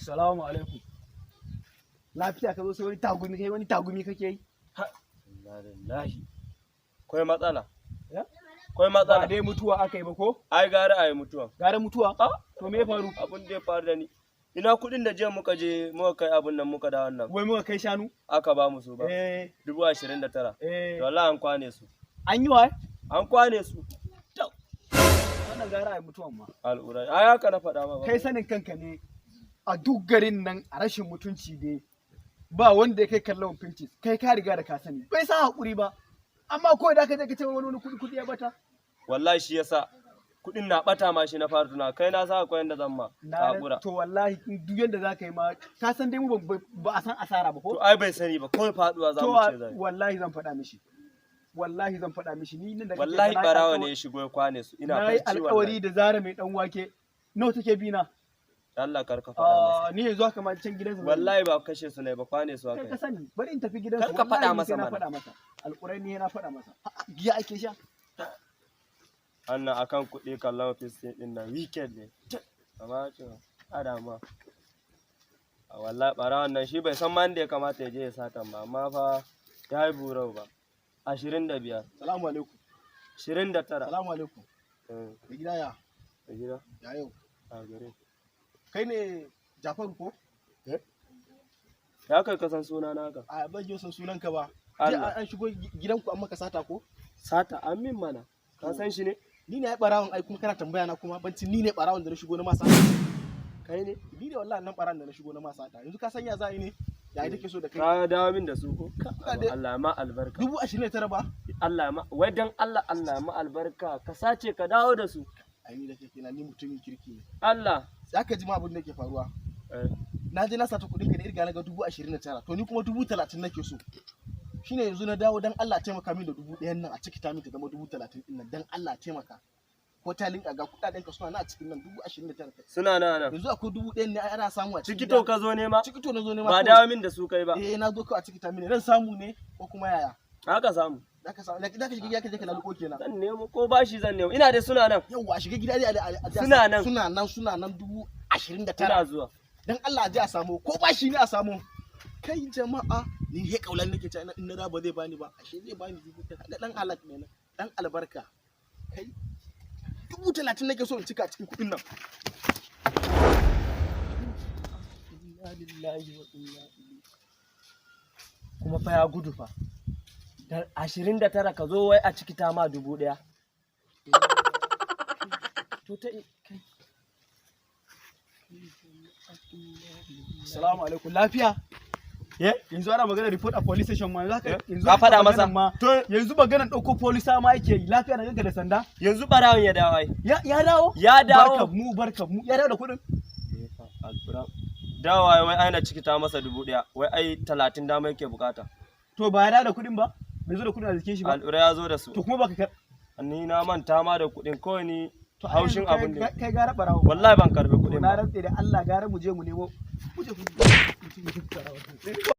Salamu alaikum. Lafiya ka zo sai wani tagumi kai, wani tagumi kake yi? Inna lillahi. Akwai matsala. Ya? Akwai Ba matsala. dai mutuwa aka yi ba ko? Ai gara a yi mutuwa. Gara mutuwa? Ah? To, me ya faru? Abin da ya faru da ni. Ina kuɗin da jiya muka je muka kai abin nan muka da wannan. Wai muka kai shanu? Aka ba mu su ba. Eh. 29,000. Eh. To, wallahi an kwane su. An yi wa? An kwane su. Wannan gara a yi mutuwan ma. Al'ura. Ai haka na faɗa ma ba. Kai sanin kanka ne a duk garin nan a rashin mutunci dai ba wanda ya kai kallon Pintis. Kai ka riga da ka sani. Bai sa hakuri ba. Amma kawai da aka je ka ce wani wani kuɗi kuɗi ya bata. Wallahi shi yasa kuɗin na ɓata ma shi na fara tuna kai na sa akwai yanda zan ma. Na Hakura. To, wallahi duk yanda za ka yi ma, ka san dai mu ba a san asara ba ko? To, ai bai sani ba, kawai faɗuwa za To, mu ce zai. wallahi zan faɗa mishi. Wallahi zan faɗa mishi, ni nan da kake Wallahi ga na yi ɓarawo ne ya shigo ya kwane su. Ina Na yi barci alƙawari wallahi. da Zara mai ɗan wake. Nawa take bi na? Allah kar ka faɗa masa. Ah, ni yanzu haka ma can gidansa zan je. Wallahi ba kashe su ne ba, kwane su Kai aka ka yi. sani, bari in tafi gidansu. Kar ka faɗa Wallahi masa sai na mana. faɗa masa. Alƙurai ni na faɗa masa. A'a, giya ake sha. Wannan akan kuɗi kallon ofis ɗin nan weekend ne. Amma to, a damuwa. A wallahi ɓarawon nan shi bai san ma inda ya kamata ya je ya satan ba, amma fa ya yi burau ba. 25. Salamu alaikum. 29. Salamu alaikum. Eh, Da gida ya, da gida, ya yau? A gare. Kai ne Jafaru ko? Ya kai kasan suna naka. A ban yi san sunanka ba. Allah. Jiya an shigo gidanku an maka sata ko? Sata an min mana. Ka san shi ne? Ni ne ai barawon ai, kuma kana tambaya na kuma banci ni ne barawon da na shigo na ma sata. Kai ne? Ni ne wallahi nan barawon da na shigo na ma sata. Yanzu ka san ya za a yi ne? Ya yi take so da kai? Ka dawo min da su ko? Kuɗaɗe- Allah ma albarka. 29,000 ba? Allah ma, wai dan Allah, Allah ma albarka. Ka sace ka dawo da su. Ai ni da kake na ni mutumin kirki ne. Allah. Za ka ji ma abin da ke faruwa. Eh, Na je na sata kuɗin ka da irga na ga 29,000. To, ni kuma 30,000 nake so. Shine yanzu na dawo dan Allah taimaka min da 1,000 nan a ciki ta min ta zama 30,000 ɗin nan, dan Allah taimaka. Ko ta linka ga kuɗaɗen ka suna na a cikin nan 29,000. Suna nan nan. Yanzu akwai 1,000 ne ai ana samu a cikin Cikito gida. ka zo nema? Cikito na zo nema Ba kawai. dawo min da su kai ba. Eh, na zo kawai a cikita mini. Zan samu ne ko kuma yaya? Haka samu. Zaka samu, zaka shiga gida ka je ka laluko kenan. Zan nemo ko bashi zan nemo. Ina dai suna nan. Yauwa, a shiga gida dai a Suna nan. Suna nan, suna nan, 29,000. Ina zuwa. Dan Allah a je a samu ko bashi ne a samu. Kai jama'a, ni he kaulan nake cewa in na da ba zai bani ba, ashe zai bani 1,000. Kaga dan halak ne nan, dan albarka. Kai, 30,000 nake so in cika cikin kuɗin nan. Inna lillahi wa inna ilaihi. Kuma fa ya gudu fa. Da 29 ka zo wai a ciki ta ma 1,000. To ta kai. Assalamu alaikum. Lafiya? Ye? Yanzu ana magana report a police station ma yanzu haka Eh? yanzu Ka haka faɗa masa? maganan ma. To Yanzu maganan ɗauko polisa ma yake yi. Lafiya na ganka da sanda? Yanzu ɓarawon ya dawo ai. Ya dawo? Ya dawo. Barka mu, barka mu. Ya dawo da kuɗin? Dawowa wai ai na ciki ta masa 1,000, wai ai 30 dama yake bukata. To, ba ya dawo da kuɗin ba? Bai zo da kuɗin a jikin shi ba? Al'ura ya zo da su. To, kuma baka kar Ni na manta ma da kuɗin kawai ni To, ai haushin yanzu kai- abin da. Kai gara ɓarawo. Wallahi ban karbi To, kuɗin na ba. rantse da Allah gara mu je mu nemo. Mu je mu ɓarawo.